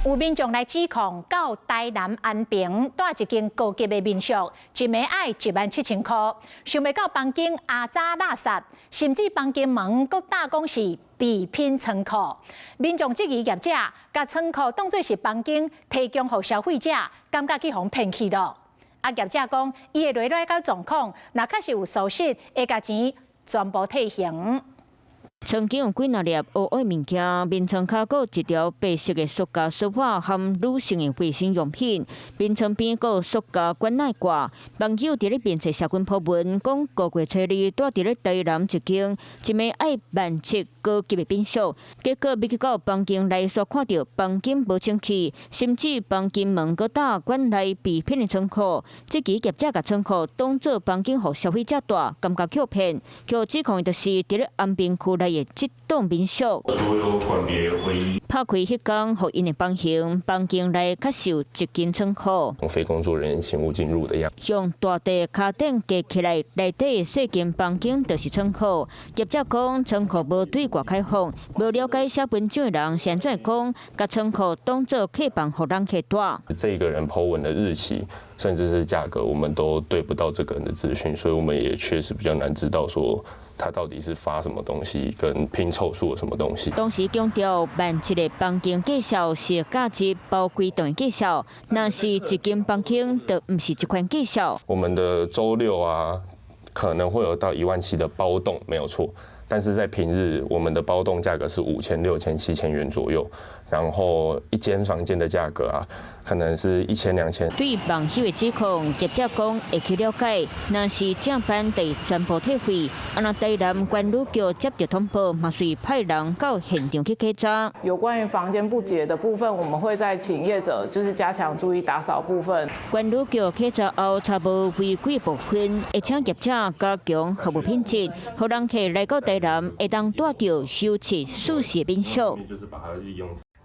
有民眾來指控，到台南安平蹛一間高級的民宿，一暝愛17,000箍，想袂到房間骯髒垃圾，甚至房間門閣貼講是備品倉庫。民眾質疑業者，共倉庫當做是房間提供予消費者，感覺去予騙去囉。啊，業者講，伊會了解狀況，若確實有屬實，會共錢全部退還。床間有幾若粒烏黑物件，眠床跤閣一條白色的塑膠梳化含女性的衛生用品，眠床邊閣有塑膠管仔掛。網友佇咧面冊社群 po 文，講五月初二蹛佇咧台南一間一暝愛萬七高級的民宿，結果欲去到房間內煞看著房間無清氣，甚至房間門閣貼館內備品的倉庫。這期業者共倉庫當做房間予消費者蹛，感覺予騙。予指控的就是佇咧安平區內的這棟民宿。所有館別唯一拍開彼工，予𪜶的房型，房間內確實有一間倉庫。非工作人員請勿進入的樣。用大地跤墊隔起來，內底細間房間就是倉庫。業者講倉庫無對外開放，無了解寫文章的人是按怎會講，共倉庫當做客房予人客蹛。這個人 po 文的日期，甚至是價格，我們都對不到這個人的資訊，所以我們也確實比較難知道說他到底是發什麼東西，跟拼湊出了什麼東西。當時強調萬七的房間介紹是價值包規棟的介紹，若是一間房間，就毋是這款介紹。我們的週六啊，可能會有到1.7萬的包棟，沒有錯。但是在平日，我們的包棟價格是5000、6000、7000元左右，然後一間房間的價格啊，可能是1000、2000。對網友的指控，業者講會去了解，若是正辦得全部退費。啊，若台南觀旅局接著通報，嘛隨派人到現場去檢查。有關於房間不潔的部分，我們會再請業者就是加強注意打掃部分。觀旅局檢查後查無違規部分，會請業者加強服務品質，予人客來到台南會當蹛著休憩舒適民宿。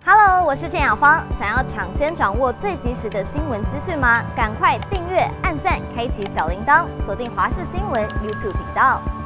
Hello，我是鄭雅芳。想要搶先掌握最及時的新聞資訊嗎？趕快訂閱、按讚、開啟小鈴鐺，鎖定華視新聞 YouTube 頻道。